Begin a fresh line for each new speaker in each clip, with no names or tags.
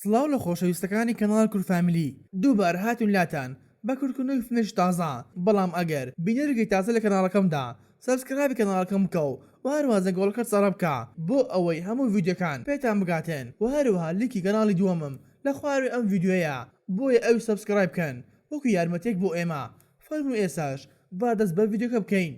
سڵاو لە خۆشەویستەکانی کەناڵ کورد فامیلی دووبارە هاتوین لاتان بە کورتکردنەوەی فیلمێکی تازە بەڵام ئەگەر بینەرێکی تازە لە کەناڵەکەمدا subscribe ی کەناڵەکەم بکە و هەروەها زەنگۆڵەکەت سەڕە بکە بۆ ئەوەی هەموو ڤیدیۆکان پێتان بگاتن وە هەروەها لینکی کەناڵی دووەمم لە خواروی ئەم ڤیدیۆیە بۆیە ئەویش subscribe بکەن وەکو یارمەتیەک بۆ ئێمە فەرموو ئێساش با دەست بە ڤیدیۆکە بکەین.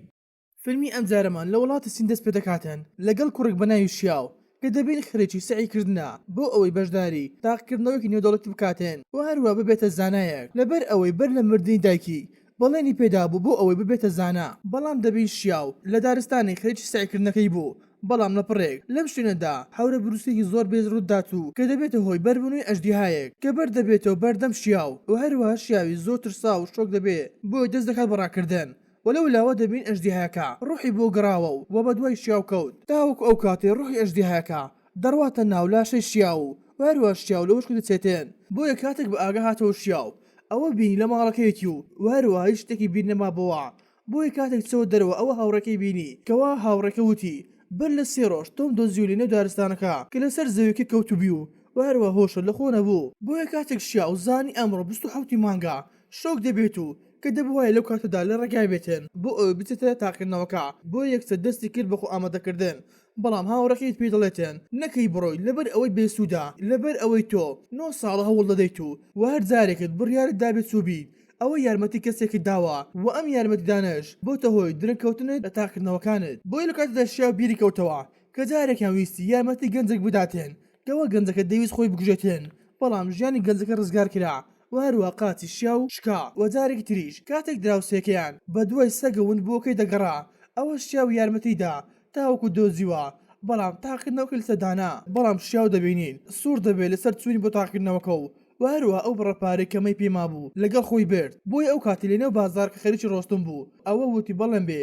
فیلمی ئەمجارەمان لە وڵاتی سین دەست پێدەکاتن لەگەڵ کوڕێک بە ناوی شیاو کە دەبین خەریکی سەعی کردنە بۆ ئەوەی بەشداری تاقیکردنەوەیەکی نێودەوڵەتی بکاتن و هەروا ببێتە زانایەک لەبەر ئەوەی بەر لە مردنی دایکی بەڵێنی پێدابوو بۆ ئەوەی ببێتە زانا بەڵام دەبین شیاو لە دارستانێک خەریکی سەعی کردنەکەی بوو بەڵام لە پڕێک لەم شوێنەدا هەورە بروسکێکی زۆر بێز ڕوودات و کە دەبێتە هۆی بەربوونەوەی ئەژدیهایەک کە بەردەبێتەوە بەردەم شیاو و هەروەها شیاوی زۆر ترساو و شۆک دەبێ بۆیە دەست دەکات بە ڕاکردن و لەو لاوە دەبینین ئەژدیهاکە ڕۆحی بۆ گەڕاوە و بەدوای شیاو کەوت تاوەکو ئەو کاتەی ڕۆحی ئەژدیهاکە دەڕواتە ناو لاشەی شیاو و هەروا شیاو لە وشکی دەچێتێن بۆیە کاتێک بە ئاگا هاتەوە شیاو ئەوە بینی لە ماڵەکەیەتی و هەروا هیچ شتێکی بیر نەمابۆوە بۆیە کاتێک چۆوە دەرەوە ئەوە هاوڕێکەی بینی کەوا هاوڕێکە وتی بەر لە سێ ڕۆژ تۆم دۆزیوە لە نێو دارستانەکە کە لەسەر زەویەکە کەوتبوی و هەروا هۆشت لە خۆ نەبوو بۆیە کاتێک شیاو زانی ئەمڕۆ 27 ی مانگە شۆک دەبێت و کە دەبوایە لەو کاتەدا لە ڕێگای بێتن بۆ ئەوەی بچێتە تاقیکردنەوەکە بۆیە یەکسەر دەستی کرد بە خۆ ئامادەکردن بەڵام هاوڕێکەی پێی دەڵێتن نەکەی بڕۆی لەبەر ئەوەی بێسوودە لەبەر ئەوەی تۆ نۆ ساڵە هەوڵ دەدەیت و وە هەر جارێکت بڕیارت دابێت چووبیت ئەوە یارمەتی کەسێکت داوە وە ئەم یارمەتیدانەش بۆتە هۆی درەنگ کەوتنت لە تاقیکردنەوەکانت بۆیە لە کاتێدا شیاو بیری کەوتەوە کە جارێکیان ویستی یارمەتی گەنجێک بداتن کەوا گەنجەکە دەیویست خۆی بکوژێتن بەڵام ژیانی گەنجەکە ڕزگار کرا و هەروا قاچی شیا و شکا و جارێکی تریش کاتێک دراوسێکەیان بەدوای سەگە ونبووەکەی دەگەڕا ئەوە شیاو یارمەتی دا تاوەکو دۆزیوە بەڵام تاقیکردنەوەکەی لەسەر دانا بەڵام شیاو دەبینین سوور دەبێت لەسەر چوونی بۆ تاقیکردنەوەکە و وە هەروەها ئەو بڕە پارەی کەمەی پێ مابوو لەگەڵ خۆی برد بۆیە ئەو کاتەی لەنێو بازاڕەکە خەریکی ڕۆشتن بوو ئەوە وتی بەڵێن بێ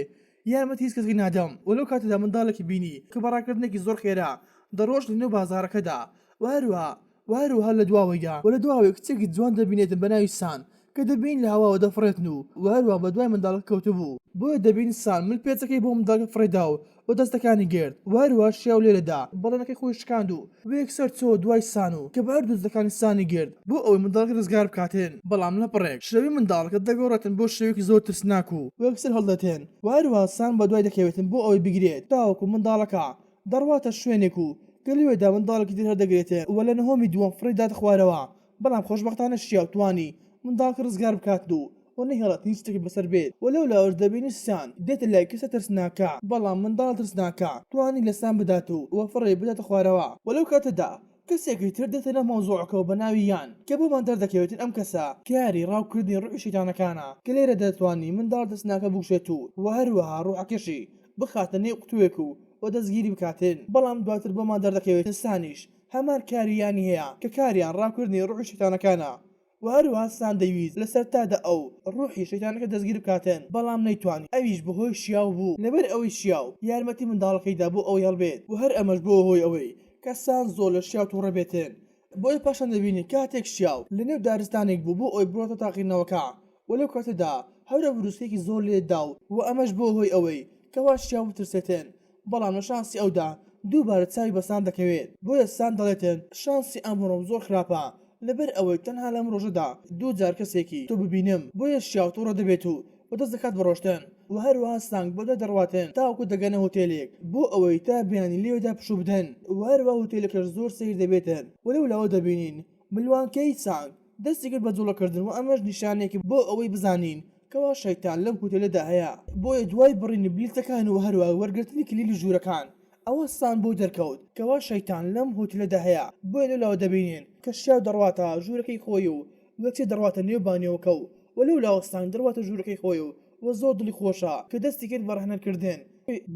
یارمەتی هیچ کەسێک نادەم و لەو کاتەدا منداڵێکی بینی کە بە ڕاکردنێکی زۆر خێرا دەڕۆشت لەنێو بازاڕەکەدا و هەروەها و هەروەها لە دواوەیدا و لە دواوەی کچێکی جوان دەبینێتن بە ناوی سان کە دەبینین لە هەواوە دەفڕێتن و و هەروەها بە دوای منداڵەکە کەوتبوو بۆیە دەبینین سان مل پێچەکەی بۆ منداڵەکە فڕێدا و و دەستەکانی گرت و هەروەها شیاو لێرەدا بەڵێنەکەی خۆی شکاند و و یەکسەر چۆوە دوای سان و کە بە هەردوو دەستەکانی سانی گرت بۆ ئەوەی منداڵەکە ڕزگار بکاتن بەڵام لە پڕێک شێوەی منداڵەکە دەگۆڕێتن بۆ شێوەیەکی زۆر ترسناک و و یەکسەر هەڵدەتێن و هەروەها سان بە دوای دەکەوێتن بۆ ئەوەی بگرێت تاوەکو منداڵەکە دەڕواتە شوێنێک و کە لەوێدا منداڵێکی تر هەردەگرێتێ و لە نهۆمی دووەم فڕێی داتە خوارەوە، بەڵام خۆشبەختانە شیاو توانی منداڵەکە ڕزگار بکات و و نەهێڵێت هیچ شتێکی بەسەر بێت و لەولاوەش دەبینی سان دێتە لای کەسە ترسناکە، بەڵام منداڵە ترسناکە توانی لە سان بدات و و فڕێی بداتە خوارەوە و لەو کاتەدا کەسێکی تر دێتە ناو مەوزوعەکەوە بە ناوی یان کە بۆمان دەردەکەوێتن ئەم کەسە کاری ڕاوکردنی ڕوحی شەیتانەکانە کە لێرەدا دەتوانی منداڵە ترسناکە بکوژێت و و هەروەها ڕوحەکەشی بخاتە نێو قوتوێک و و دەستگیری بکاتن، بەڵام دواتر بۆمان دەردەکەوێت سانیش هەمان کاری یانی هەیە کە کاریان ڕاوکردنی ڕوحی شەیتانەکانە و هەروەها سان دەیویست لەسەر تادا ئەو ڕوحی شەیتانەکە دەستگیر بکاتن بەڵام نەیتوانی ئەویش بەهۆی شیاو بوو لەبەر ئەوەی شیاو یارمەتی منداڵەکەی دا بۆ ئەوەی هەڵبێت و هەر ئەمەش بووە هۆی ئەوەی کە سان زۆر لە شیاو توڕە بێتن بۆیە پاشان دەبینین کاتێک شیاو لەنێو دارستانێک بوو بۆ ئەوەی بڕواتە تاقیکردنەوەکە و لەو کاتەدا هەورە بروسکەیەکی زۆر لێ دا و و ئەمەش بووە هۆی ئەوەی کەوا شیاو بترسێتن بەڵام لە شانسی ئەودا دووبارە چاوی بە سان دەکەوێت بۆیە سان دەڵێتن شانسی ئەمڕۆم زۆر خراپە لەبەر ئەوەی تەنها لەم ڕۆژەدا دووجار کەسێکی تۆ ببینم بۆیە شیاو توڕە دەبێت و و دەست دەکات بە ڕۆشتن و هەروەها سانگ بەدوای دەڕواتن تاوەکو دەگەنە هۆتێلێک بۆ ئەوەی تا بەیانی لەوێدا پشوو بدەن و هەروەها هۆتێلەکەش زۆر سەیر دەبێتن و لەولاوە دەبینین ملوانکەی سانگ دەستی کرد بە جوڵەکردن و ئەمەش نیشانەیەکە بۆ ئەوەی بزانین کەوا شەیتان لەم هوتێلەدا هەیە بۆیە دوای بڕینی بلیتەکان و هەروەها وەرگرتنی کلیلی ژوورەکان ئەوە سان بۆی دەرکەوت کەوا شەیتان لەم هوتلەدا هەیە بۆیە لەولاوە دەبینین کە شیاو دەڕواتە ژوورەکەی خۆی و وەکچێ دەڕواتە نێو بانیۆکە و وە لەولاوە سانگ دەڕواتە ژوورەکەی خۆی و وە زۆر دڵی خۆشە کە دەستی کرد بە ڕەهنەرکردن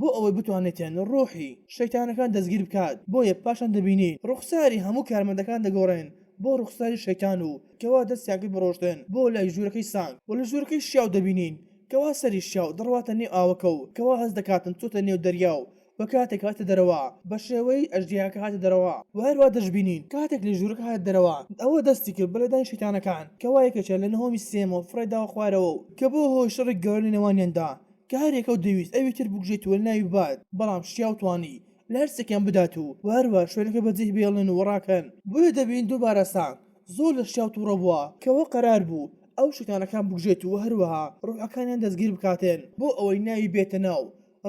بۆ ئەوەی بتوانێتن ڕۆحی شەیتانەکان دەستگیر بکات بۆیە پاشان دەبینین ڕوخساری هەموو کارمەندەکان دەگۆڕێن بۆ ڕوخساری شەیتان و کەوا دەستیان کرد بە ڕۆشتن بۆ لای ژوورەکەی سانگ وە لە ژوورەکەی شیاو دەبینین کەوا سەری شیاو دەڕواتە نێو ئاوەکە و کەوا هەست دەکاتن چۆتە نێو دەریا و وە کاتێک هاتە دەرەوە بە شێوەی ئەژدیهاکە هاتە دەرەوە وە هەروا دەشبینین کاتێک لە ژوورەکە هاتە دەرەوە ئەوە دەستی کرد بە لێدانی شەیتانەکان کەوا یەکێکیان لە نهۆمی سێیەمەوە فڕێ داوە خوارەوە و کە بووە هۆی شەڕێکی گەورە لە نێوانیاندا کە هەر یەکەو دەیویست ئەوی تر بکوژێت و لەناوی ببات بەڵام شیاو توانی. لە هەرسێکیان بدات و وە هەروەها شوێنەکە بەجێ بێڵن و ڕاکەن. بۆیە دەبینین دووبارە سانگ زۆر لە شیاو توڕە بووە کەوا قەرار بوو ئەو شەیتانەکان بکوژێت و هەروەها ڕوحەکانیان دەستگیر بکاتن بۆ ئەوەی ناوی بێتە ناو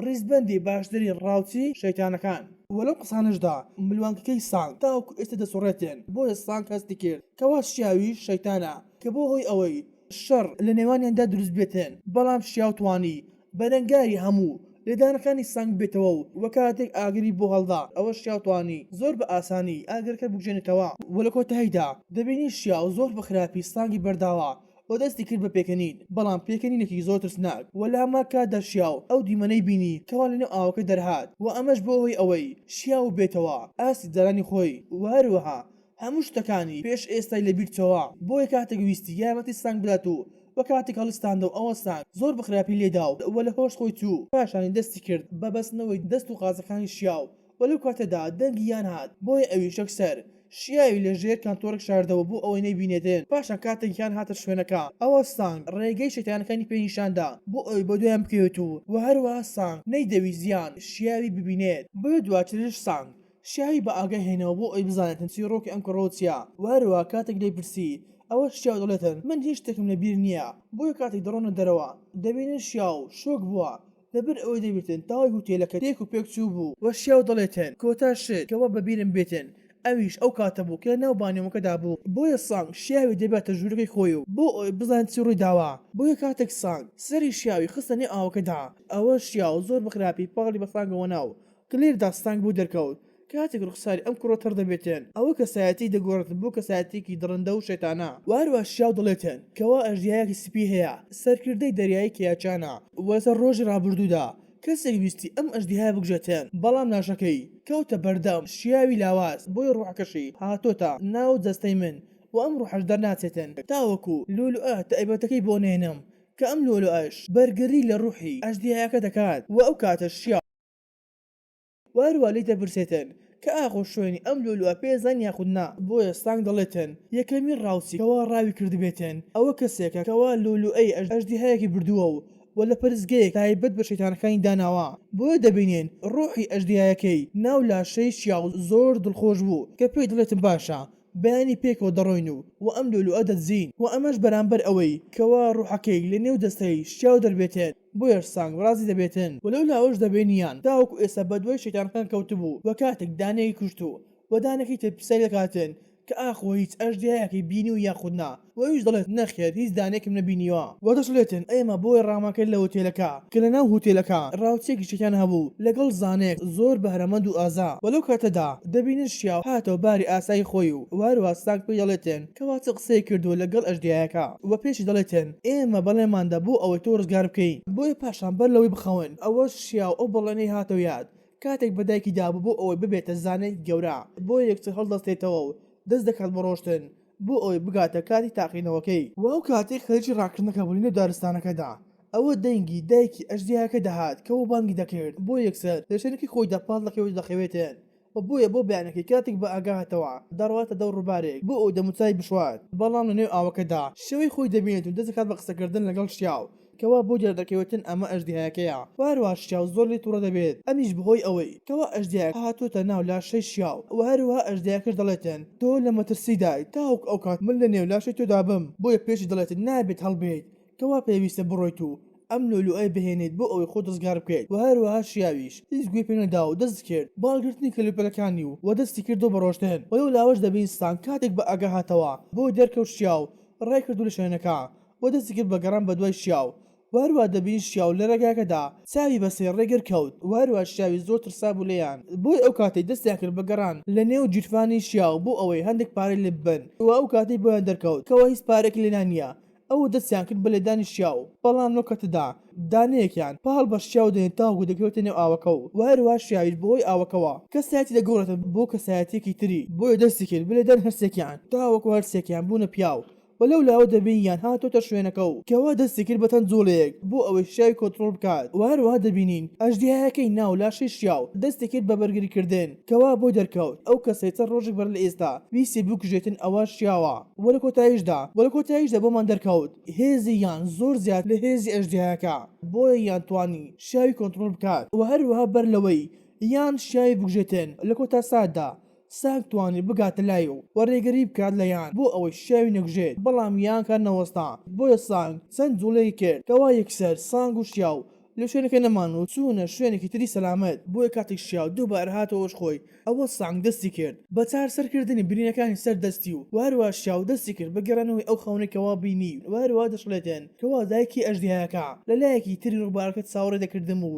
ڕیزبەندی باشترین ڕاوچی شەیتانەکان. وە لەو قسانەشدا ملوانکەکەی سانگ تاوەکو ئێستا دەسوڕێتن بۆیە سانگ هەستی کرد کەوا شیاویش شەیتانە کە بۆ هۆی ئەوەی شەڕ لە نێوانیاندا دروست بێتن بەڵام شیاو توانی بەرەنگاری هەموو لێدانەکانی سانگ بێتەوە و وە کاتێک ئاگری بۆ هەڵدا ئەوە شیاو توانی زۆر بە ئاسانی ئاگرەکە بکوژێنێتەوە وە لە کۆتاییدا دەبینین شیاو زۆر بە خراپی سانگی بەرداوە و دەستی کرد بە پێکەنین بەڵام پێکەنینێکی زۆر ترسناک وە لە هەمان کاتدا شیاو ئەو دیمەنەی بینی کەوا لەنێو ئاوەکە دەرهات وە ئەمەش بووە هۆی ئەوەی شیاو بێتەوە ئاستی جارانی خۆی وە هەروەها هەموو شتەکانی پێش ئێستای لەبیر چۆوە بۆیە کاتێک ویستی یارمەتی سانگ بدات و وە کاتێک هەڵیستاندەوە ئەوە سانگ زۆر بە خراپی لێدا و لە هۆش خۆی چوو پاشانی دەستی کرد بە بەستنەوەی دەست و قاچەکانی شیاو وە لەو کاتەدا دەنگی یان هات بۆیە ئەویش یەکسەر شیاوی لە ژێر کانتۆرێک شاردەوە بۆ ئەوەی نەیبینێتن پاشان کاتێک یان هاتە شوێنەکە ئەوە سانگ ڕێگەی شەیتانەکانی پێ نیشان دا بۆ ئەوەی بەدوایان بکەوێت و وە هەروەها سانگ نەیدەویست یان شیاوی ببینێت بۆیە دواتریش سانگ شیاوی بە ئاگا هێناوە بۆ ئەوەی بزانێتن چیڕۆکی ئەم کوڕەوە چیە وە هەروەها کاتێک لێی پرسی ئەوە شیاو دەڵێتن من هیچ شتێکم لە بیر نیە بۆیە کاتێک دەڕۆنە دەرەوە دەبینن شیاو شۆک بووە لەبەر ئەوەی دەبیتن تەواوی هوتێلەکە تێک و پێک چوو بوو. وە شیاو دەڵێتن کۆتا شت کەوا بە بیرم بێتن ئەویش ئەو کاتە بوو کە لەناو بانیۆمەکەدا بوو بۆیە سانگ شیاوی دەباتە ژوورەکەی خۆی و بۆ ئەوەی بزانێت چی ڕووی داوە بۆیە کاتێک سانگ سەری شیاوی خستە نێو ئاوەکەدا ئەوە شیاو زۆر بە خراپی پاڵی بە سانگەوە نا و کە لێرەدا سانگ بۆی دەرکەوت کاتێک ڕوخساری ئەم کوڕە تەڕ دەبێتن ئەوە کەسایەتی دەگۆڕێتن بۆ کەسایەتیەکی دڕندە و شێتانە وە هەروەها شیاو دەڵێتن کەوا ئەژدیهایەکی سپی هەیە سەرکردەی دەریایی کیاچانە وە لەسەر ڕۆژی ڕابردوودا کەسێک ویستی ئەم ئەژدیهایە بکوژێتن بەڵام لاشەکەی کەوتە بەردەم شیاوی لاواز بۆیە ڕوحەکەشی هاتۆتە ناو جەستەی من وە ئەم ڕوحەش دەرناچێتن تاوەکو لولوئە تایبەتەکەی بۆ نەهێنم کە ئەم لولوئەش بەرگری لە ڕوحی ئەژدیهایەکە دەکات وە ئەو کاتەش شیاو وە هەروا لێی دەپرسێتن کە ئاخۆ شوێنی ئەم لولوە پێ زان یاخود نا، بۆیە سانگ دەڵێتن یەکەمین ڕاوچی کەوا ڕاوی کردبێتن ئەوە کەسێکە کەوا لولوەی ئەژدیهایەکی بردووە و وە لە پەرستگەیەک تایبەت بە شەیتانەکانی داناوە، بۆیە دەبینین ڕۆحی ئەژدیهایەکەی ناو لاشەی شیاو زۆر دڵخۆش بوو کە پێی دەڵێتن باشە بەیانی پێکەوە دەڕۆین و وە ئەم لولوە دەدزین وە ئەمەش بەرامبەر ئەوەی کەوا ڕۆحەکەی لە نێو جەستەی شیاو دەربێتن. بۆیەش سانگ ڕازی دەبێتن و لەو لاوەش دەبێنیان تاوەکو ئێستا بەدوای شەیتانەکان کەوتبوو و کاتێک دانەیەکی کوشت و وە دانەکەی تر پرسیاری دەکاتن کە ئاخۆ هیچ ئەژدیهایەکی بینیوە یاخود نا و ئەویش دەڵێت نەخێر هیچ دانەیەکم نەبینیوە و دەشڵێتن ئێمە بۆیە ڕامان کرد لە هوتێلەکە کە لەناو هوتێلەکە ڕاوچیەکی شەیتان هەبوو لەگەڵ زانەیەک زۆر بەهرەمەند و ئازا و لەو کاتەدا دەبینن شیاو هاتەوە باری ئاسایی خۆی و هەروەها سانگ پێی دەڵێتن کەوا چ قسەیەک کردووە لەگەڵ ئەژدیهایەکە و پێشی دەڵێتن ئێمە بەڵێنماندا بۆ ئەوەی تۆ ڕزگار بکەین بۆیە پاشان بەر لەوەی بخەون ئەوە شیاو ئەو بەڵێنەی هاتەوە یاد کاتێک بە دایکی دابوو بۆ ئەوەی ببێتە زانایەکی گەورە بۆیە یەکسەر هەڵدەستێتەوە و دەست دەکات بە ڕۆشتن بۆ ئەوەی بگاتە کاتی تاقینەوەکەی. وە ئەو کاتەی خەریکی ڕاکردنەکە بوو لەنێو دارستانەکەدا ئەوە دەنگی دایکی ئەژدیهاکە دەهات کەوا بانگی دەکرد بۆیە یەکسەر لە شوێنەکەی خۆیدا پاڵ دەکەوێت و دەخەوێتن و بۆیە بۆ بەیانەکەی کاتێک بە ئاگا هاتەوە دەڕواتە دەو ڕووبارێک بۆ ئەوەی دەموچاوی بشوات، بەڵام لە نێو ئاوەکەدا شێوەی خۆی دەبینێت و دەست دەکات بە قسەکردن لەگەڵ شیاو کەوا بۆی دەردەکەوێتن ئەمە ئەژدیهایەکەیە و هەروەها شیاو زۆر لێی توڕە دەبێت ئەمیش بەهۆی ئەوەی کەوا ئەژدیهایەکە هاتۆتە ناو لاشەی شیاو و هەروەها ئەژدیهاکەش دەڵێتن تۆ لە مەترسیدای تاوەکو ئەوکات من لە نێو لاشەی تۆدا بم بۆیە پێشی دەڵێتن نابێت هەڵبێیت کەوا پێویستە بڕۆیت و ئەم لولوئەی بهێنیت بۆ ئەوەی خۆت ڕزگار بکەیت وە هەروەها شیاویش هیچ گوێی پێ نەدا و دەستی کرد بە هەڵگرتنی کەلوپەلەکانی و وە دەستی کردەوە بە ڕۆشتن وە لەو لاوەش دەبینی سانگ کاتێک بە ئاگا هاتەوە بۆی دەرکەوت شیاو ڕای کردوو لە شوێنەکە وە دەستی کرد بە گەڕان بە دوای شیاو وە هەروەها دەبینی شیاو لە ڕێگاکەدا چاوی بە سێ ڕێگر کەوت وە هەروەها شیاوی زۆر ترسابوو لێیان بۆیە ئەو کاتەی دەستیان کرد بە گەڕان لە نێو گیرفانی شیاو بۆ ئەوەی هەندێک پارەی لێ ببەن وە ئەو کاتەی بۆیان دەرکەوت کەوا هیچ پارەیەکی لێ نیە ئەوە دەستیان کرد بە لێدانی شیاو، بەڵام لەو کاتەدا دانەیەکیان پاڵ بە شیاو دەنێت تاوەکو دەکەوێتە نێو ئاوەکە و هەروەها شیاویش بەهۆی ئاوەکەوە کەسایەتی دەگۆڕێتەوە بۆ کەسایەتیەکی تری، بۆیە دەستی کرد بە لێدانی هەرسێکیان تاوەکو هەرسێکیان بوونە پیاو و لەو لاوە دەبینیان هاتۆتە شوێنەکە و کەوا دەستی کرد بە چەند جوڵەیەک بۆ ئەوەی شیاوی کۆنتڕۆڵ بکات و هەروەها دەبینین ئەژدیهایەکەی ناو لاشەی شیاو دەستی کرد بە بەرگری کردن کەوا بۆی دەرکەوت ئەو کەسەی چەند ڕۆژێک بەر لە ئێستا ویستی بکوژێتن ئەوە شیاوە. وە لە کۆتاییشدا وە لە کۆتاییشدا بۆمان دەرکەوت هێزی یان زۆر زیاتر لە هێزی ئەژدیهاکە بۆیە یان توانی شیاوی کۆنتڕۆڵ بکات وە هەروەها بەر لەوەی. یان شیاوی بکوژێتن. لە کۆتا ساتدا سانگ توانی بگاتە لای و ڕێگری بکات لە یان بۆ ئەوەی شیاوی نەکوژێت، بەڵام یانگ هەر نەوەستا، بۆیە سانگ چەند جوڵەیەکی کرد کەوا یەکسەر سانگ و شیاو لە شوێنەکە نەمان و چوونە شوێنێکی تری سەلامەت، بۆیە کاتێک شیاو دووبارە هاتەوە هۆش خۆی ئەوە سانگ دەستی کرد بە چارەسەرکردنی برینەکانی سەر دەستی و هەروەها شیاو دەستی کرد بە گێڕانەوەی ئەو خەونەی کەوا بینی و هەروەها دەشڵێتن کەوا دایکی ئەژدیهاکە لە لایەکی تری ڕووبارەکە چاوەڕێی دەکردم و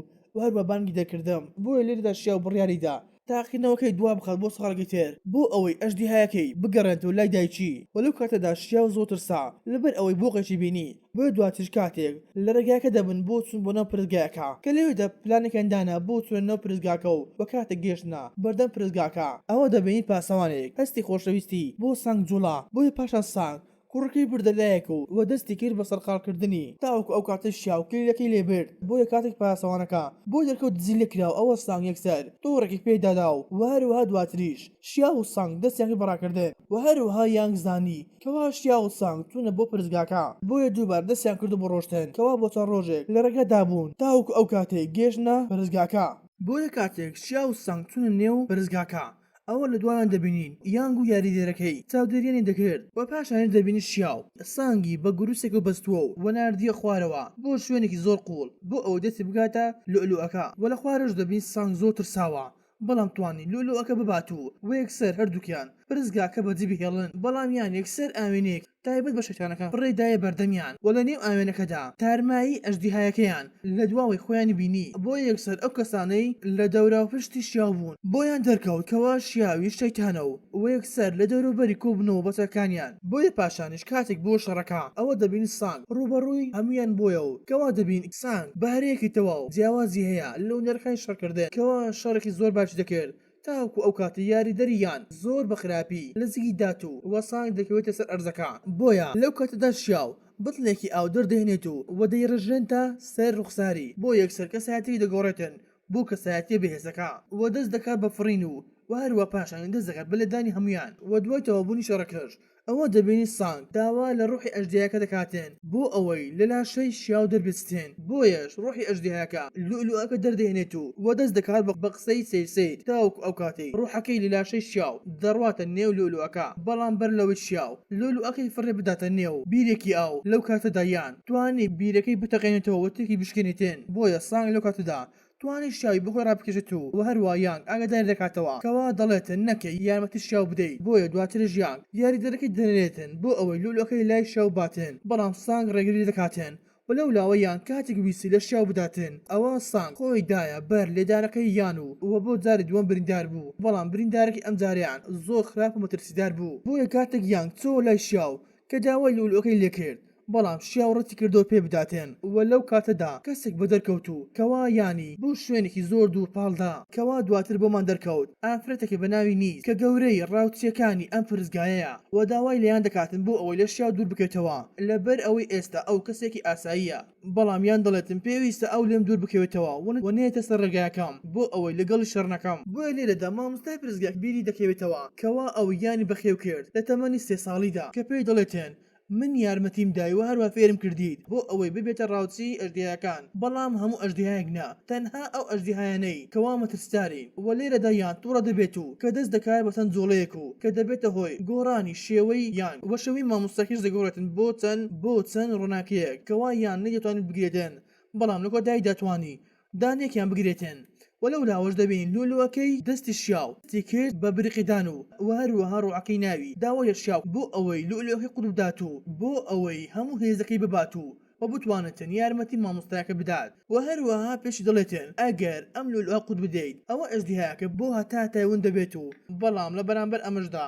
هەروەها بانگی دەکردم، بۆیە لێرەدا شیاو بڕیاری دا تاقیکردنەوەکەی دوا بخات بۆ ساڵێکی تر بۆ ئەوەی ئەژدیهایەکەی بگەڕێنێتەوە لای دایکی و لەو کاتەدا شیاو زۆر ترسا لەبەر ئەوەی بۆقێکی بینی بۆیە دواتریش کاتێک لە ڕێگاکە دەبن بۆ چوون بۆ ناو پەرستگایەکە کە لەوێدا پلانێکیان دانا بۆ چوونە ناو پەرستگاکە و وە کاتێک گەیشتنە بەردەم پەرستگاکە ئەوە دەبینین پاسەوانێک هەستی خۆشەویستی بۆ سانگ جوڵا بۆیە پاشان سانگ کوڕەکەی بردە لایەک و و دەستی کرد بە سەرقاڵکردنی تاوەکو ئەو کاتەی شیاو کلیلەکەی لێ برد، بۆیە کاتێک پاسەوانەکە بۆی دەرکەوت دزی لێ کراوە ئەوە سانگ یەکسەر تۆڕێکی پێ دادا و و هەروەها دواتریش شیاو و سانگ دەستیان کرد بە ڕاکردن و هەروەها یانگ زانی کەوا شیاو و سانگ چوونە بۆ پەرستگاکە بۆیە دووبارە دەستیان کردو بە ڕۆشتن کەوا بۆ چەند ڕۆژێک لە ڕێگا دابوون تاوەکو ئەو کاتەی گەیشتنە پەرستگاکە. بۆیە کاتێک شیاو و سانگ چوونە نێو پەرستگاکە ئەوە لە دوایان دەبینین یانگ و یاریدەرەکەی چاودێریانی دەکرد و پاشانیش دەبینین شیاو سانگی بە گوروسێکەوە بەستووە و ناردیە خوارەوە بۆ شوێنێکی زۆر قووڵ بۆ ئەوەی دەستی بگاتە لوئلوئەکە و لە خوارەوەش دەبینین سانگ زۆر ترساوە بەڵام توانی لوئلوئەکە ببات و یەکسەر هەردووکیان پەرستگاکە بەجێ بهێڵن بەڵام یان یەکسەر ئاوێنەیەک تایبەت بە شەیتانەکان فڕێ دایە بەردەمیان و لە نێو ئاوێنەکەدا تارمایی ئەژدیهایەکەیان لە دواوەی خۆیانی بینی، بۆیە یەکسەر ئەو کەسانەی لە دەوراوپشتی شیاو بوون بۆیان دەرکەوت کەوا شیاویش شەیتانە و یەکسەر لە دەوروبەری کۆبوونەوە بەچەکەکانیان، بۆیە پاشانیش کاتێک بووە شەڕەکە ئەوە دەبین سانگ ڕووبەڕووی هەموویان بۆیە و کەوا دەبین سانگ بەهرەیەکی تەواو جیاوازی هەیە لە هونەرەکانی شەڕکردن کەوا شەڕێکی زۆر باشی دەکرد تاوەکو ئەو کاتەی یاریدەری یان زۆر بە خراپی لە زگی دات و وەسانگ دەکەوێتە سەر ئەرزەکە بۆیە لەو کاتەدا شیاو بتڵێکی ئاو دەردەهێنێت و و دەیڕژێنتە سەر ڕوخساری بۆ یەکسەر کەسایەتیەکی دەگۆڕێتن بۆ کەسایەتیە بەهێزەکە و دەست دەکات بە فڕین و و هەروا پاشان دەست دەکات بە لێدانی هەموویان و دوای تەواوبوونی شەڕەکەش ئەوە دەبینی سانگ داوا لە ڕۆحی ئەژدیهاکە دەکاتن بۆ ئەوەی لە لاشەی شیاو دەربچتن، بۆیەش ڕۆحی ئەژدیهاکە لوئلوئەکە دەردەهێنێت و وە دەست دەکات بە قسەی سەیر سەیر تاوەکو ئەو کاتەی ڕۆحەکەی لە لاشەی شیاو دەڕواتە نێو لوئلوئەکە، بەڵام بەر لەوەی شیاو لوئلوئەکەی فڕێ بداتە نێو بیرێکی ئاو لەو کاتەدا یان توانی بیرەکەی بتەقێنێتەوە و تێکی بشکێنێتن، بۆیە سانگ لەو کاتەدا توانی شیاوی بۆ خۆی ڕابکێشێت و وە هەروا یانگ ئاگاداری دەکاتەوە کەوا دەڵێتن نەکەی یارمەتی شیاو بدەیت بۆیە دواترش یانگ یاریدەرەکەی دەنێرێتن بۆ ئەوەی لولوەکەی لای شیاو باتن بەڵام سانگ ڕێگری دەکاتن و لەو لاوە یانگ کاتێک ویستی لە شیاو بداتن ئەوا سانگ خۆی دایە بەر لێدانەکەی یان و وە بۆ جاری دووەم بریندار بوو بەڵام بریندارەکەی ئەم جارەیان زۆر خراپ و مەترسیدار بوو بۆیە کاتێک یانگ چۆوە لای شیاو کە داوای لولوەکەی لێکرد بەڵام شیاو ڕەتی کردەوە پێ بداتێن و لەو کاتەدا کەسێک بەدەرکەوت و کەوا یانی بۆ شوێنێکی زۆر دوور پاڵدا کەوا دواتر بۆمان دەرکەوت ئافرەتێکە بە ناوی نیز کە گەورەی ڕاوچیەکانی ئەم پەرستگایەیە و داوای لە یان دەکاتن بۆ ئەوەی لە شیاو دوور بکەوێتەوە لەبەر ئەوەی ئێستا ئەو کەسێکی ئاساییە بەڵام یان دەڵێتن پێویستە ئەو لێم دوور بکەوێتەوە و نەیەتە سەر ڕێگاکەم بۆ ئەوەی لەگەڵی شەڕ نەکەم. بۆیە لێرەدا مامۆستای پەرستگا بیری دەکەوێتەوە کەوا ئەو یانی بەخێو کرد لە تەمەنی سێ ساڵیدا کە پێی دەڵێتن من یارمەتیم دای و هەروا فێرم کردیت بۆ ئەوەی ببێتە ڕاوچیی ئەژدیهاکان، بەڵام هەموو ئەژدیهایەک نا، تەنها ئەو ئەژدیهایانەی کەوا مەترسیدارین. وە لێرەدا یان توڕە دەبێت و کە دەست دەکات بە چەند جوڵەیەک و کە دەبێتە هۆی گۆڕانی شێوەی یان وە شێوەی مامۆستاکەش دەگۆڕێتن بۆ چەند بۆ چەند ڕۆناکیەک کەوا یان نەیدەتوانی بگرێتن بەڵام لە کۆتاییدا توانی دانەیەکیان بگرێتن وە لەو لاوەش دەبینین لولوەکەی دەستی شیاو دەستی کرد بە بریقیدان و وە هەروەها ڕۆعەکەی ناوی داوای لە شیاو بۆ ئەوەی لولوەکەی قوت بدات و بۆ ئەوەی هەموو هێزەکەی ببات و وە بتوانێتن یارمەتی مامۆستاکە بدات وە هەروەها پێشی دەڵێتن ئەگەر ئەم لولوە قوت بدەیت ئەوە ئەژدیهاکە بۆ هەتا هەتای ون دەبێت و بەڵام لە بەرامبەر ئەمەشدا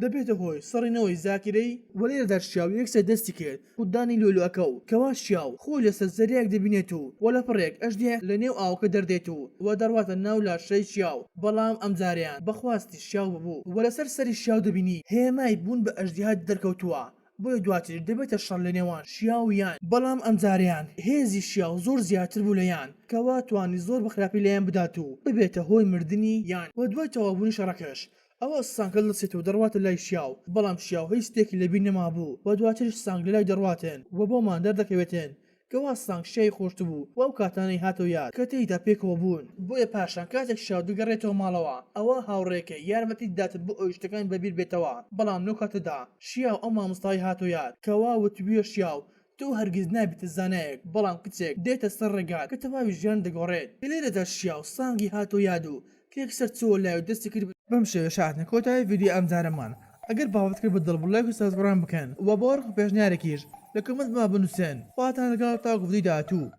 دەبێتە هۆی سڕینەوەی زاکیرەی وە لێرەدا شیاو یەکسەر دەستی کرد قوتدانی لولوەکە و کەوا شیاو خۆی لەسەر زەریایەک دەبینێت و وە لەپڕێک ئەژدیهایەک لە نێو ئاوەکە دەردێت و وە دەڕواتە ناو لاشەی شیاو بەڵام ئەمجارەیان بە خواستی شیاو ببوو وە لەسەر سەری شیاو دەبینی هێمای بوون بە ئەژدیها دەرکەوتووە بۆیە دواتریش دەبێتە شەڕ لە نێوان شیاو و یان، بەڵام ئەمجارەیان هێزی شیاو زۆر زیاتر بوو لە یان، کەوا توانی زۆر بە خراپی لێیان بدات و ببێتە هۆی مردنی یان، وە دوای تەواوبوونی شەڕەکەش ئەوە سانگ هەڵدەسێت و دەڕواتە لای شیاو، بەڵام شیاو هیچ شتێکی لەبیر نەمابوو، وە دواتریش سانگ لەلای دەڕواتن و بۆمان دەردەکەوێتن. کەوا سانگ شیاوی خۆشتبوو و ئەو کاتانەی هاتەوە یاد کە تێیدا پێکەوە بوون. بۆیە پاشان کاتێک شیاو دەگەڕێتەوە ماڵەوە ئەوا هاوڕێکەی یارمەتی دەدات بۆ ئەوەی شتەکانی بەبیر بێتەوە، بەڵام لەو کاتەدا شیاو ئەو مامۆستای هاتەوە یاد کەوا وتبوویە شیاو تۆ هەرگیز نابیتە زانایەک، بەڵام کچێک دێتە سەر ڕێگات کە تەواوی ژیانت دەگۆڕێت. کە لێرەدا شیاو سانگی هاتەوە یاد و کە یەکسەر چووە لای و دەستی کرد بە. بەم شێوەیەش هاتنە کۆتایی ڤیدیۆی ئەمجارەمان، ئەگەر بابەتەکە بە دڵ بوو لایک و subscribe بکەن و بۆ ڕق و پێشنیارێکیش لە comment بۆمان بنوسن. خواتان لەگەڵ تاوەکو ڤیدیۆی داهاتوو.